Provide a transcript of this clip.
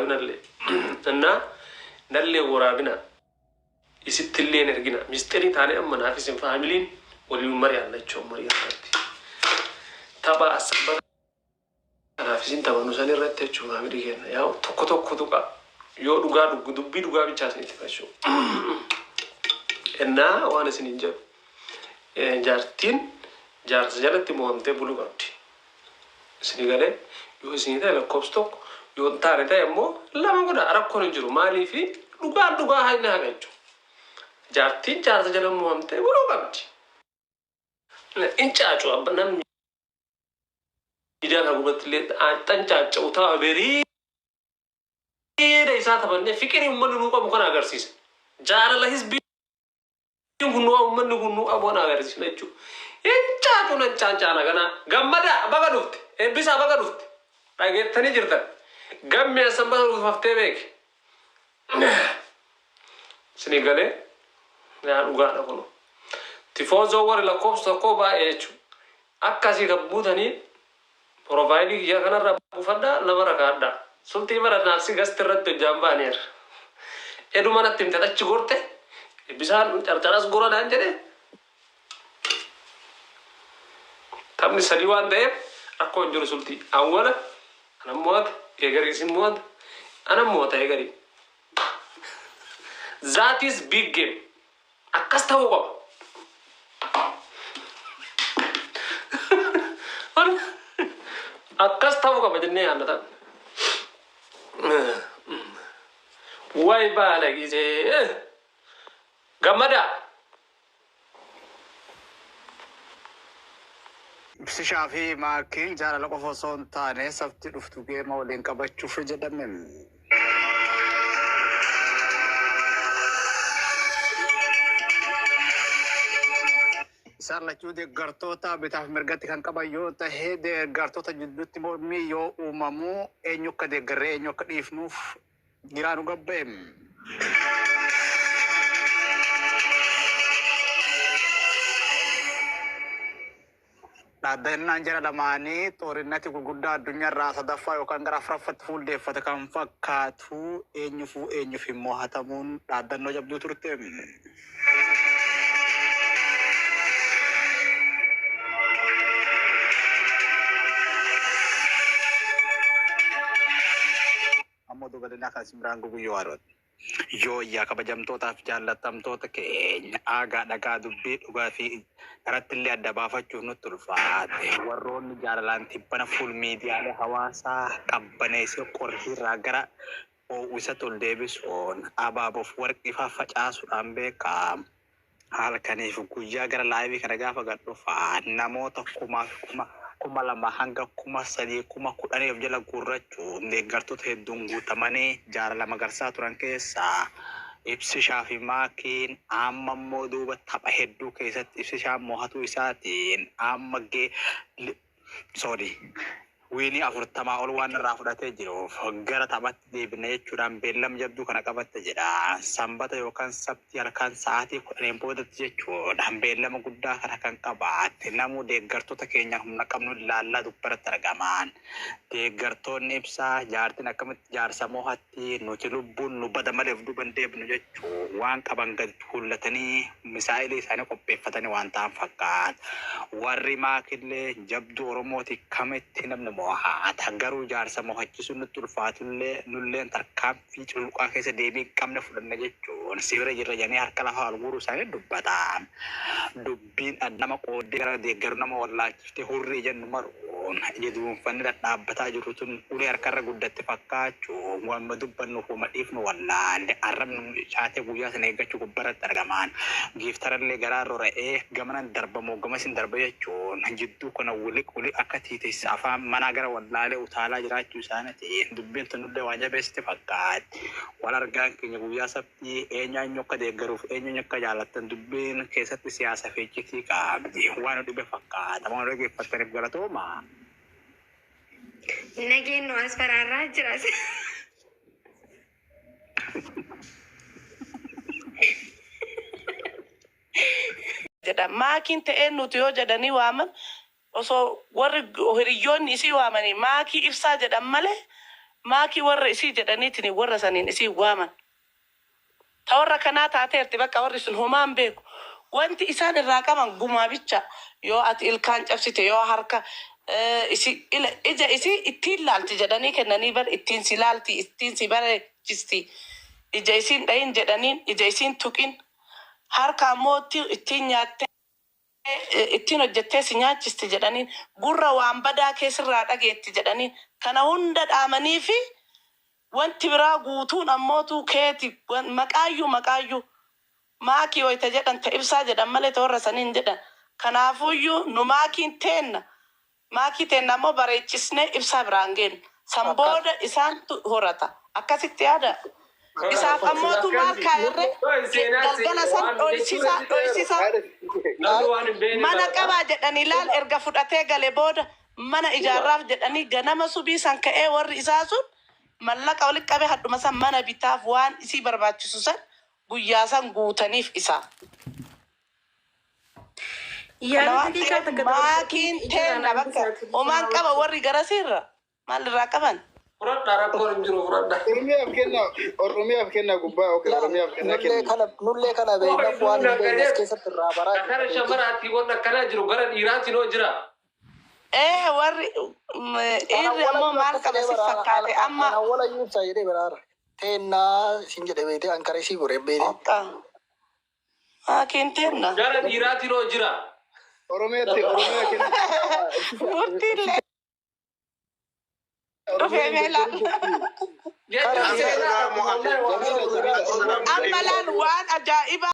waraabinallee. Innaa nallee waraabina. Isittillee hin ergina. Misterii taanee amma naaf isin faamiliin waliin mari'anna jechuun marii irratti. Tapha sanbata kanaaf isin taphanu san irratti jechuun faamilii kenna. Yaa tokko tokko tuqa. Yoo dhugaa dhugu dubbii dhugaa bichaa isinitti hima Innaa waan isin hin jedhu. Jaartiin jaarsa jalatti mo'amtee buluu qabdi. Isinii galee yoo isinii ta'e lakkoofsa tokko yoo hin taane ta'e immoo lama godha rakkoon hin jiru maaliifi dhugaan dhugaa haa inni haqa jechuudha. Jaartiin jaarsa jala mo'amtee buluu qabdi. In caacu abba namni miidiyaa kana gubbatti illee xancaaca'u ta'a bareeda isaa taphannee fiqirii uummanni nuu qabu kana agarsiisa. Jaalala hizbii kun nuu uummanni kun nuu qabu kana agarsiisna jechuudha. Hin caacu nan caancaana kana gammadaa baga dhufte eebbisaa baga dhufte dhageettanii jirtan gammee sanbata dhufaftee beeki. Isinii galee yaa dhugaadha kun. Tifoozoo warri lakkoofsa tokkoo baay'ee jechuudha. Akkasii kan buutanii Profaayilii kiyya kanarra buufadhaa lamarra kaa'adhaa. Sultii bara naafsi gasti irratti hojjaan ba'aniira. Eduma natti himte achi gorte bisaan carcaras gora naan jedhe. Taphni sadii waan ta'eef rakkoo hin jiru sultii. Awwala anan mo'ata eegarii isin mo'ata anan mo'ata eegarii. That is big game. Akkas ta'uu qaba. Akkas ta'uu qaba jennee yaadna ta'a. Way baala gisee. Gammadaa. Ibsishaa fi Maakiin jaalala qofa osoo hin taane sabti dhuftu geema waliin qabachuuf jedhame. Isaan lachuu deeggartoota bitaaf mirgatti kan qaban yoo ta'e deeggartoota jidduutti mormii yoo uumamu eenyu akka deeggarree eenyu akka dhiifnuuf giraa nu gabba'e. Dhaaddannaan jara lamaanii xoorinati gurguddaa addunyaarraa sadaffaa yookaan gara afuraffaatti fuuldeeffate kan fakkaatu eenyufuu eenyuuf immoo hatamuun dhaaddannoo jabduu turte. Ammoo dubalina kan simbiraan guguyyoo harooti. Yooyyaa kabajamtootaa fi jaallatamtoota keenya aagaa dhagaa dubbii dhugaa fi karatti illee adda baafachuuf nutti ulfaate. Warroonni jaalalaan tibbana fuul miidiyaalee hawaasaa qabbaneessee qorriirraa gara ho'isatti ol deebisuun abaaboof warqii faa facaasuudhaan beekamu. Halkaniif guyyaa gara laayivii kana gaafa gad dhufaa namoota kumaaf kuma 2000 hanga 3000 10,000 of jala guurrachuun deeggartoota hedduun guutamanii jaalala magarsaa turan keessaa Ibsishaa fi Maakiin amma immoo duuba tapha hedduu keessatti Ibsishaan mo'atuu isaatiin amma gee sorry wiinii 40 ol waan irraa fudhatee jiruuf gara taphatti deebina jechuudhaan beellama jabduu kana qabatte jedha. Sanbata yookaan Sabtii halkan sa'aatii 10n boodatti jechuudha beellama guddaa kana kan qabaatte namuu deeggartoota keenyaan humna qabnu ilaallaa dubbaratti argaman. Deeggartoonni Ibsaa jaartiin akkamitti jaarsa moohatti nuti lubbuun nu bada malee of duuba hin deebinu jechuun waan qaban gadi tuullatanii misaa'ilii isaanii qopheeffatanii waan ta'an fakkaata. Warri maakillee jabduu Oromooti kamitti namni moohata. Garuu jaarsa moohachisuun nutti ulfaatullee nulleen tarkaanfii cululuqaa keessa deebii hin qabne fudhanna jechuun si bira jirra jedhanii harka lafaa ol guuruu isaanii dubbata. Dubbiin nama qooddee gara deeggaru nama wallaalchiftee hurrii jennu maruun ija duunfannee dhadhaabbataa jirru tun ulee harkarra guddatte fakkaachuun waanuma dubbannuuf wama dhiifnu wallaalle arrabni nu mucucaatee guyyaa sana eeggachuu gubbarratti argamaan giiftarallee garaan rora'ee gamanan darba moo gamasin darba jechuun jidduu kana wiliq wiliq akka tiitessa afaan manaa gara wallaalee utaalaa jiraachuu isaanitiin dubbiin tun nullee waan jabeessite fakkaatti. Wal argaan keenya guyyaa Sabtii eenyu eenyu akka deeggaruuf eenyu eenyu akka jaalattan dubbiin keessatti siyaasa fi iccitii qabdi. Waan nu dhibe fakkaata. Waan nu dhaggeeffattaniif galatoomaa. Nageen nu as faraarraa jira. Jedha. Maakiin ta'ee nuti yoo jedhanii waaman osoo warri hiriyyoonni isii waamanii maakii ibsaa jedhan malee Maakii warra isii jedhaniitiin warra saniin isii waaman. Ta warra kanaa taateerti bakka warri sun homaan beeku. Wanti isaan irraa qaban gumaa bicha yoo ati ilkaan cabsite yoo harka isi ija isii ittiin laalti jedhanii kennanii bar ittiin si laalti ittiin si bareechisti. Ija isiin dhayin jedhaniin ija isiin tuqin harka ammoo ittiin nyaattee ittiin hojjettee si nyaachisti jedhaniin gurra waan badaa keessirraa dhageetti jedhaniin kana hunda dhaamanii fi wanti biraa guutuun ammootu keeti maqaayyuu maqaayyuu maakii wayita jedhan ta ibsaa jedhan malee ta warra saniin jedhan kanaafuyyuu nu maakiin teenna maakii teenna ammoo bareechisnee ibsaa biraan geennu san booda isaantu horata akkasitti yaada. Isaaf ammootu maal kaayarre galgala san dhoysisaa dhoysisaa Namni waan hin beekne mana barata. qabaa jedhanii laal erga fudhatee gale booda mana ijaarraaf jedhanii ganama subii san ka'ee warri isaa sun mallaqa walitti qabee hadhuma san mana bitaaf waan isii barbaachisu san guyyaa san guutaniif isaa. Kana Yaada waan daqiiqaa ta'eef takka maakiin teenna bakka homaan qaba warri garasiirra maal irraa qaban? Fudhadhaa rakkoon hin jiru fudhadhaa. Oromiyaaf kenna Oromiyaaf kenna gubbaa okay Oromiyaaf kenna Nullee kenna. kana nullee kana beeknaaf waan hin beekne as keessatti irraa baraa Akkana shamaraatti wanni akkanaa jiru gara dhiiraatiin hoo jira. Ee warri dhiirri ammoo maal qaba si fakkaate amma Awwala iyyuu ibsaa jedhee biraara. Teennaa isin jedhe beekte ankara isii godhe beekte. akka maakiin teenna. Gara dhiiraatiin hoo jira. Oromiyaatti Oromiyaa kenna. Murtiillee dhufee mee laal. Jechuun seenaa Jamiila Jamiila. Amma laal waan ajaa'ibaa.